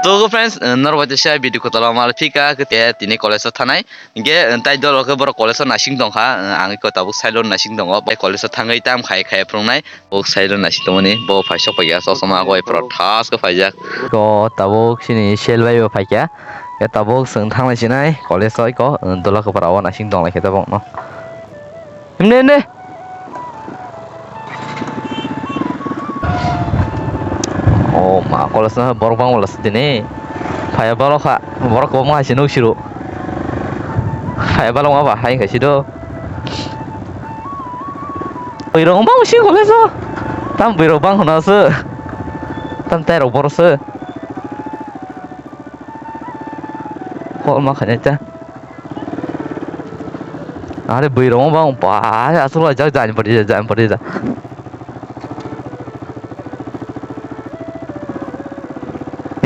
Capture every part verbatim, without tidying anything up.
To friends, norok bai teisa video kotor o mal phika khe tini college o thanai. Hinkhe tai dolo khe borok college o naising tongkha. Ang iko tabuk side o naising tongo. Bai college o thangwi tam khai khai phwrwngnai. Bo side o naising tongmani, bo phaisok paikha, chosma goi pura thas khe phaijak. Ko tabuk sini sel bai bo phaikha. Khe tabuk chwng thanglai sinai college o iko, dola kwpra o naising tonglai khe tabuk no. Himne himne. O ma, college no borok bangma lasi tini. Phaiya borok kha, borok kwbangma hai se nuk siro. Phaiya borok ma ba hai khai si do. Bwrwi rok bang si college o. Tam bwrwi rok bang hwnna se. Tam tai rok borok se. Hol ma khainai ta. Are bwrwi rok bang ba aswk laijak jani padi jani padi ja.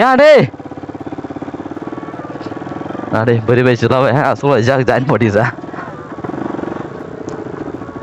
Ya de. Are bwrwi bai chwla bai ha aswk laijak jani padi ja.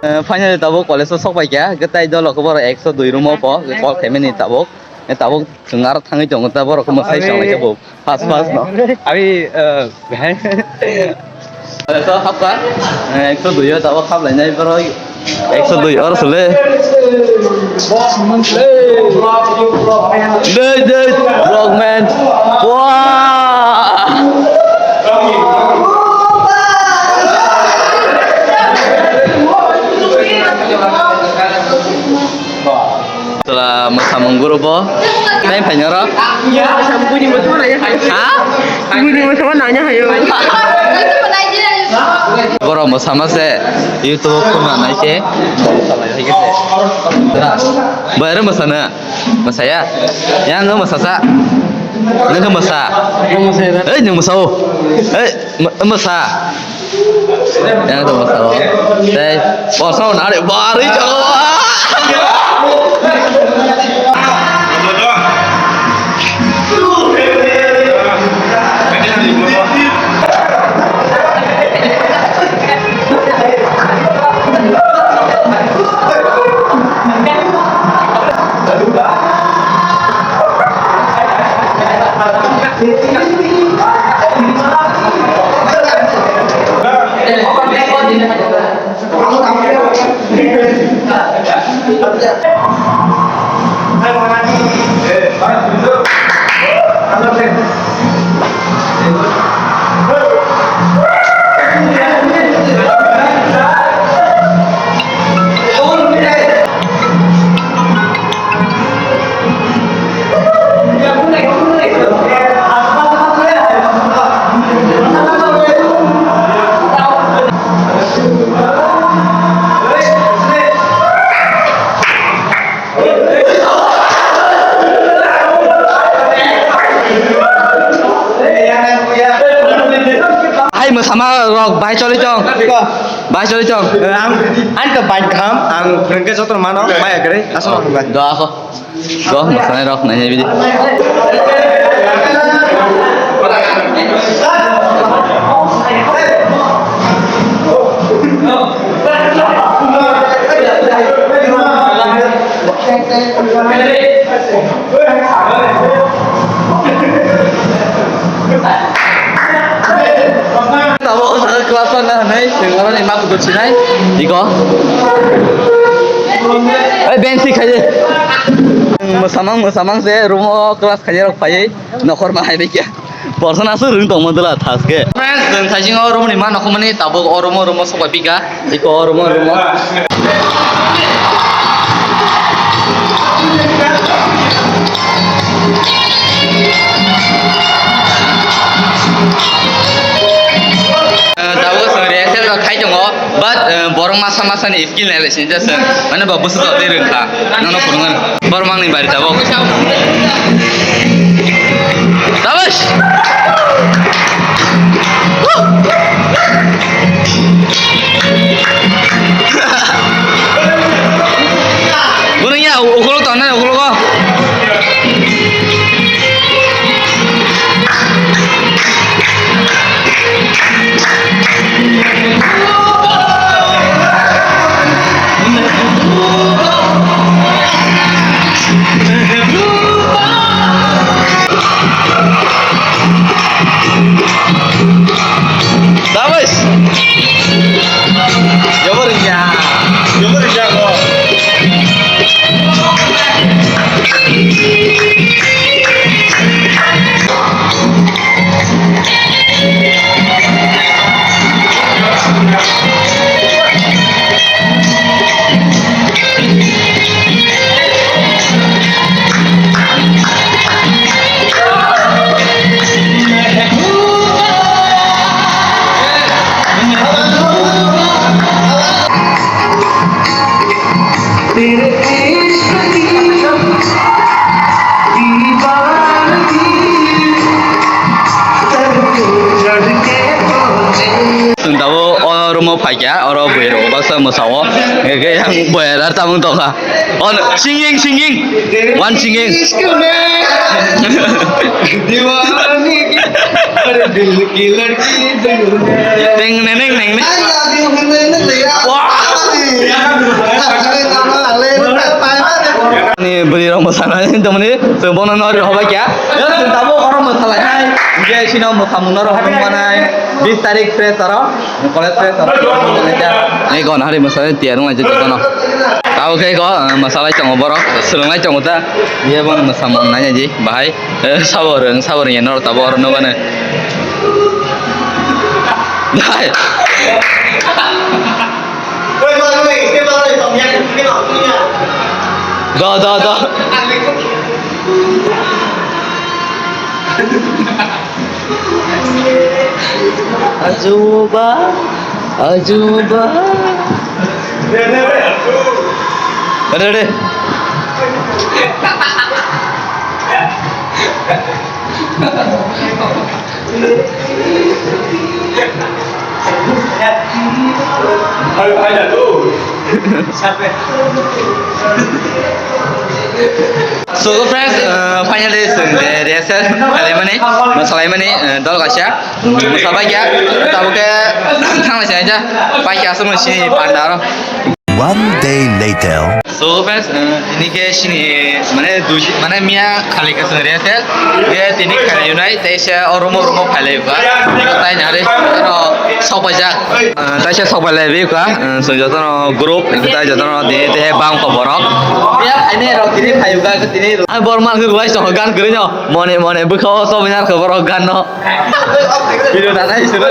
Eh, finally tabuk college o sok pai kha, kwtai dolo khe borok ekso dui room o pho, call khaimani tabuk. Eh, tabuk chwng aro thangwi tongo, ta borok khe mwsai chwng lai khe bo first first no. Abi, eh, college o hapkha, eh, ekso dui o tabuk hap lainai borok. Ekso dui oro sole. Dei, dei, vlog man. Wah. Chwla mwsamung group o. Nai phainai oro. Buini mwsama nanya hayo. Ha? Buini mwsama nanya hayo. Borok mwsama se YouTube o phunukna nai se. Bai aro mwsana. Mwsaya. Yang mwsasa. Nang mwsa. Ei, nang mwsa o. Ei, mwsa. Yang tu masa lo. Tei, oh, sao nari bari jago. Hai mwsama rok bai choli tong. Bai choli tong. Ang, ang to bai kaham, ang phwrwngkhe jotono mano, maya kwrwi, aswk rok bai. Do ako. Do mwsana rok nai bidi. Tabuk o saka class one na hwnwi chwng oro ni ma kuchuk sinai. Iko. Oi, bench si khaye. Mwsamang, mwsamang se room o class khaye rok phaiwi nokhor ma hai bai kya. Porson aswk rwng tongma dwla thaske. Friends, chwng thaising o room ni ma nokhormani tabuk o room o, room o sok bai pika. Iko room o, room o. Eh, tabuk chwng rehearsal rok khai tongo, but, eh, borok masa masa ni skill nai lai sini jaswng. Mane ba busu twi rwng kha. Nono phurungan. Bormang ni bari tabuk. Tabuk. Gunung ya, ukuluk tonne, ukuluk ko. Phaikya, oro bui rok baksa mwsao. Hwnkhe yang bui aro tamung tongkha. On singing, singing. One singing. Ting neng neng neng neng. Wah. Ni bui rok mwsana tongmani, chwng bono nori hobai kya. Chwng tabuk oro mwsalainai. Hwnkhe sino mwsamung norok wngmanai. Bis tarik fresh oro. College friend oro college ja. Ni go nahari mwsai tiyar wng laijak jotono. Tabo khe go, eh, mwsalai tongo borok, swrwnglai tongo ta. Ye bo mwsamung nai naidi bahai. Eh, sabo rwng, sabo rwng ye norok tabo oro nukgani. Dai. Do, do, do. Ajuba, ajuba. Ready, ready. So, friends, uh, finally, chwng je rehearsal khlaimani, mwsalaimani, uh, dol kaisa mwsabaikya, tabuk khe thanglai chaya, paikya aswk sini panda aro. One day later. So, friends, uh, tini khe sini, mane, dui, mane, miya khali khe chwng rehearsal, khe tini khali unai, tei se o room o, room o phailai kha, tai nari, ano, sok paijak. Ah, taisa sok bai lai ri kha, ah, chwng jotono group, tai jotono tini tei bang kho borok. Ya, ani rok tini phayu ga tini. Ai bor man khe ruwai song gan kwrwi no. Mone mone bwkha o sob nar kho borok gan no. Video da nai sir.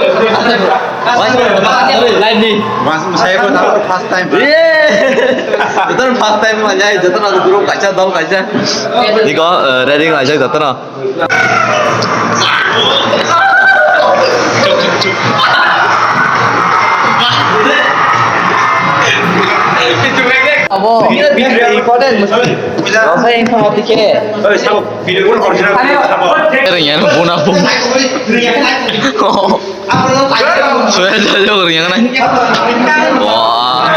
Live ni. Mas saya ko first time. Ye. Jotono first time ma jai, jotono group kaisa dol kaisa. Diko, eh, ready kaisa jotono. Abo important musti. Rosai yang sama tike. Rengyan buna bung. Soya jajak orang yang naik. Wah.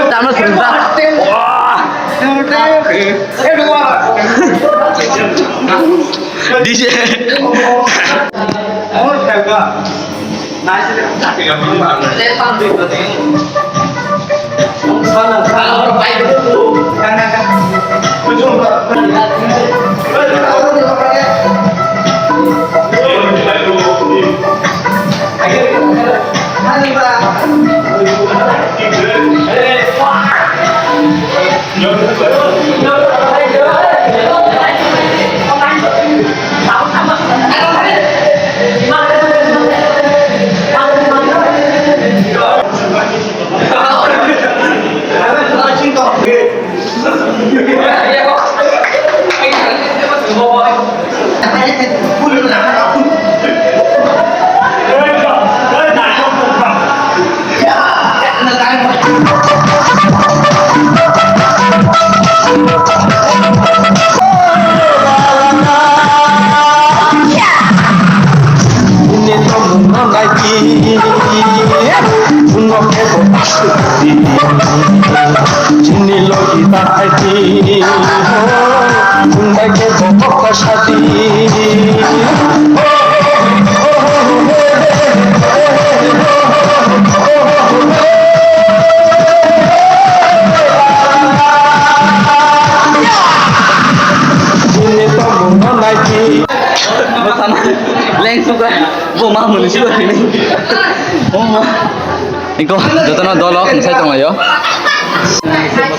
Tama sering tak? Wah. D J. Chini logi ta hai ti, chungai ke bokok ko sati. Chini to muno nai ti. Leng suka, bo ma muni suka ini. Bo ma. Iko, jotono dolo, mwsai tonglaio.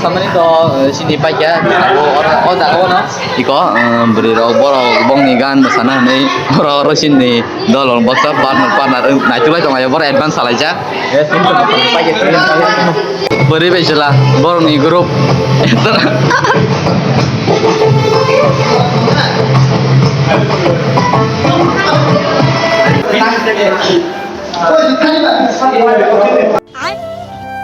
Samani to, eh, sini paikya, o, oro, o jaga o no. Iko, eh, bwrwi rok, borok, bongni gan mwsana hinwi, borok, oro sini dolo, baksa partner, partner, eh, naitugwi tonglaio, borok advance salaijak. Bwrwi bai chwla, borokni group.